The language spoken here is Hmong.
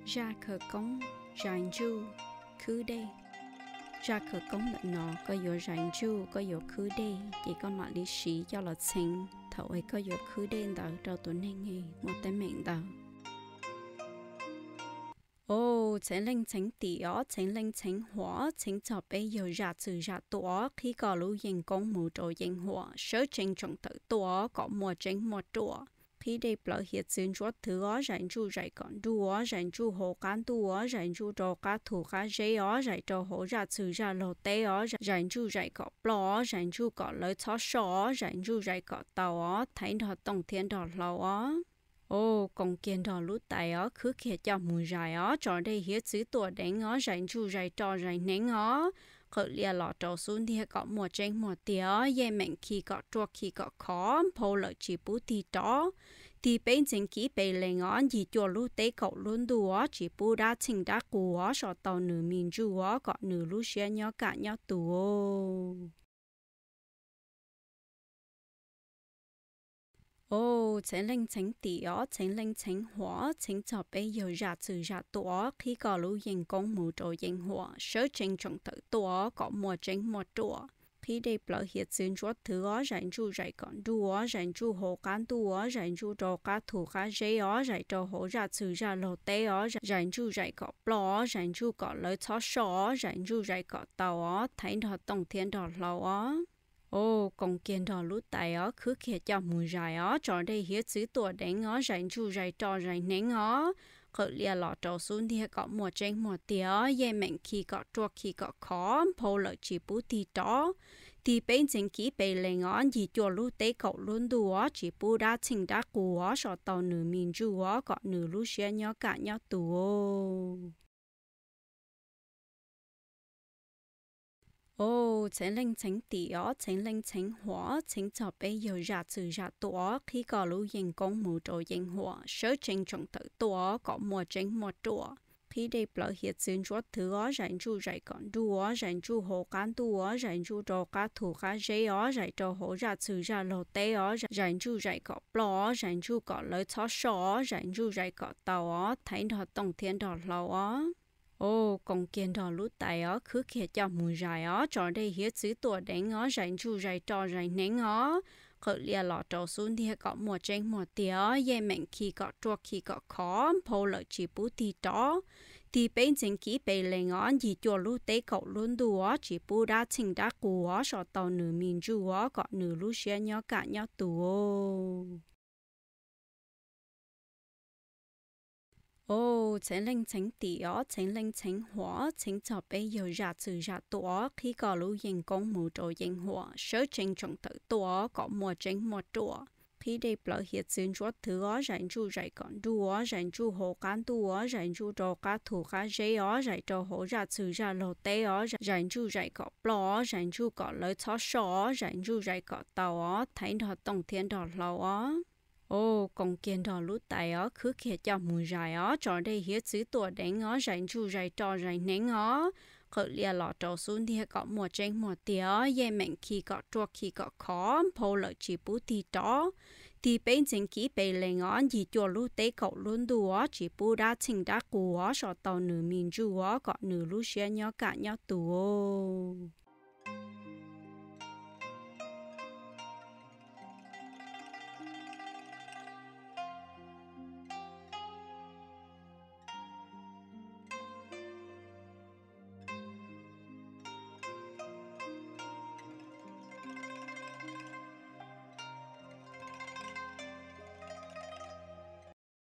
Zaj khawv koob zais ntsuj khwb dej. Zaj khawv koob ntawm no koj yuav zais ntsuj, koj yuav khwb dej, ces koj mam li siv coj los txheev thaum uas koj yuav khwb dej ntawd rau tus neeg muaj teeb meem ntawd. Au, txheev leej txheev tim os, txheev leej txheev huam, txheev txog peb yawg zam txwv zam tuam, qhib koj lub yeeb koob mus rau yeeb huam, sawv tsees tsoom tawm tuaj kom muaj tseeb muaj ruam. Qhib dej plawv hiav txwv ntsuab thwv os, zais ntsuj zais kom nruj os, zais ntsuj hauv qab ntuj os, zais ntsuj rau qab thu qab zeb os, zais rau hauv zaj txwv zaj laug teb os, zais ntsuj zais kom ploj os, zais ntsuj kom lawv txhob soj os, zais ntsuj zais kom tau os, thaiv nrog tooj thiab nrog hlau os. Au, koom kiag nrog lub tais os, khwb kiag coj mus zais os, tso dej hiav txwv tuam deev os, zais ntsuj zais roj zais hneev os, qawm lias los rau xub ntiag kom muaj tseeb muaj tiag os, yeej meem khi kom ruaj khi kom khov, nphau lawm tsis pub tig rov. Tig peb ntxeev kiv pes lees os, ncig cuaj lub teb kaum lub ntuj os, tsis pub dab txheej dab qus os so tau nws me ntsuj os, kom nws lub siab nyob kaj nyob tus. Au, txheev leej txheev tim os, txheev leej txheev huam, txheev txog peb yawg zam txwv zam tuam, qhib koj lub yeeb koob mus rau yeeb huam, sawv tsees tsoom tawm tuaj kom muaj tseeb muaj ruam. Qhib dej plawv hiav txwv ntsuab thwv os, zais ntsuj zais kom nruj os, zais ntsuj hauv qab ntuj os, zais ntsuj rau qab thu qab zeb os, zais rau hauv zaj txwv zaj laug teb os, zais ntsuj zais kom ploj os, zais ntsuj kom lawv txhob soj os, zais ntsuj zais kom tau os, thaiv nrog tooj thiab nrog hlau os. Au, koom kiag nrog lub tais os, khwb kiag coj mus zais os, tso dej hiav txwv tuam deev os, zais ntsuj zais roj zais hneev os, qawm lias los rau xub ntiag kom muaj tseeb muaj tiag os, yeej meem khi kom ruaj khi kom khov, nphau lawm tsis pub tig rov. Tig peb ntxeev kiv pes lees os, ncig cuaj lub teb kaum lub ntuj os, tsis pub dab txheej dab qus os so tau nws me ntsuj os, kom nws lub siab nyob kaj nyob tus. Au, txheev leej txheev tim os, txheev leej txheev huam, txheev txog peb yawg zam txwv zam tuam, qhib koj lub yeeb koob mus rau yeeb huam, sawv tsees tsoom tawm tuaj kom muaj tseeb muaj ruam. Qhib dej plawv hiav txwv ntsuab thwv os, zais ntsuj zais kom nruj os, zais ntsuj hauv qab ntuj os, zais ntsuj rau qab thu qab zeb os, zais rau hauv zaj txwv zaj laug teb os, zais ntsuj zais kom ploj os, zais ntsuj kom lawv txhob soj os, zais ntsuj zais kom tau os, thaiv nrog tooj thiab nrog hlau os. Au, koom kiag nrog lub tais os, khwb kiag coj mus zais os, tso dej hiav txwv tuam deev os, zais ntsuj zais roj zais hneev os, qawm lias los rau xub ntiag kom muaj tseeb muaj tiag os, yeej meem khi kom ruaj khi kom khov, nphau lawm tsis pub tig rov. Tig peb ntxeev kiv pes lees os, ncig cuaj lub teb kaum lub ntuj os, tsis pub dab txheej dab qus os so tau nws me ntsuj os, kom nws lub siab nyob kaj nyob tus. Au, txheev leej txheev tim os, txheev leej txheev huam, txheev txog peb yawg zam txwv zam tuam, qhib koj lub yeeb koob mus rau yeeb huam, sawv tsees tsoom tawm tuaj kom muaj tseeb muaj ruam. Qhib dej plawv hiav txwv ntsuab thwv os, zais ntsuj zais kom nruj os, zais ntsuj hauv qab ntuj os, zais ntsuj rau qab thu qab zeb os, zais rau hauv zaj txwv zaj laug teb os, zais ntsuj zais kom ploj os, zais ntsuj kom lawv txhob soj os, zais ntsuj zais kom tau os, thaiv nrog tooj thiab nrog hlau os. Au, koom kiag nrog lub tais os, khwb kiag coj mus zais os, tso dej hiav txwv tuam deev os, zais ntsuj zais roj zais hneev os, qawm lias los rau xub ntiag kom muaj tseeb muaj tiag os, yeej meem khi kom ruaj khi kom khov, nphau lawm tsis pub tig rov. Tig peb ntxeev kiv pes lees os, ncig cuaj lub teb kaum lub ntuj os, tsis pub dab txheej dab qus os so tau nws me ntsuj os, kom nws lub siab nyob kaj nyob tus.